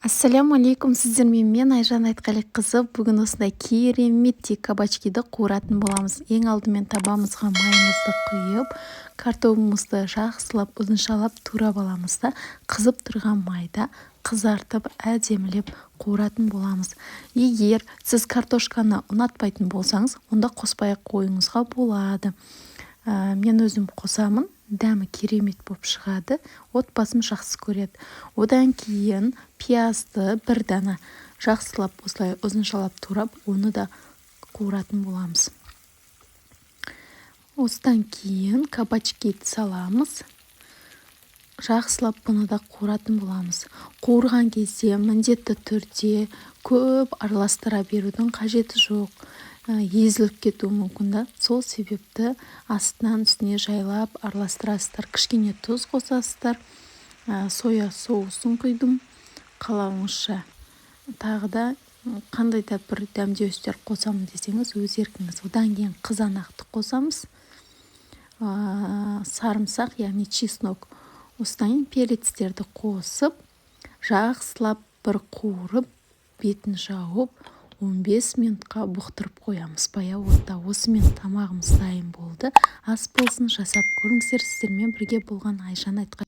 Ассалаумағалейкум! Сіздермен мен, Айжан Айтқалиқызы. Бүгін осындай кереметтей кабачкиді қуыратын боламыз. Ең алдымен табамызға майымызды құйып, картобымызды жақсылап ұзыншалап турап аламыз да, қызып тұрған майда қызартып, әдемілеп қуыратын боламыз. Егер сіз картошканы ұнатпайтын болсаңыз, онда қоспай ақ қоюыңызға болады. Мен өзім қосамын, дәмі керемет болып шығады, отбасым жақсы көреді. Одан кейін пиязды бір дана жақсылап осылай ұзыншалап турап, оны да қуыратын боламыз. Осыдан кейін кабачкиді саламыз, жақсылап бұны да қуыратын боламыз. Қуырған кезде міндетті түрде көп араластыра берудің қажеті жоқ, езіліп кетуі мүмкін да. Сол себепті астынан үстіне жайлап араластырасыздар. Кішкене тұз қосасыздар. Соя соусын құйдым. Қалауыңызша тағы да қандай да бір дәмдеуіштер қосамын десеңіз, өз еркіңіз. Одан кейін қызанақты қосамыз, сарымсақ, яғни чеснок. Осыдан кейін перецтерді қосып, жақсылап бір қуырып, бетін жауып, 15 минутқа бұқтырып қоямыз баяу отта. Осымен тамағымыз дайын болды. Ас болсын, жасап көріңіздер! Сіздермен бірге болған Айжан Айтқа.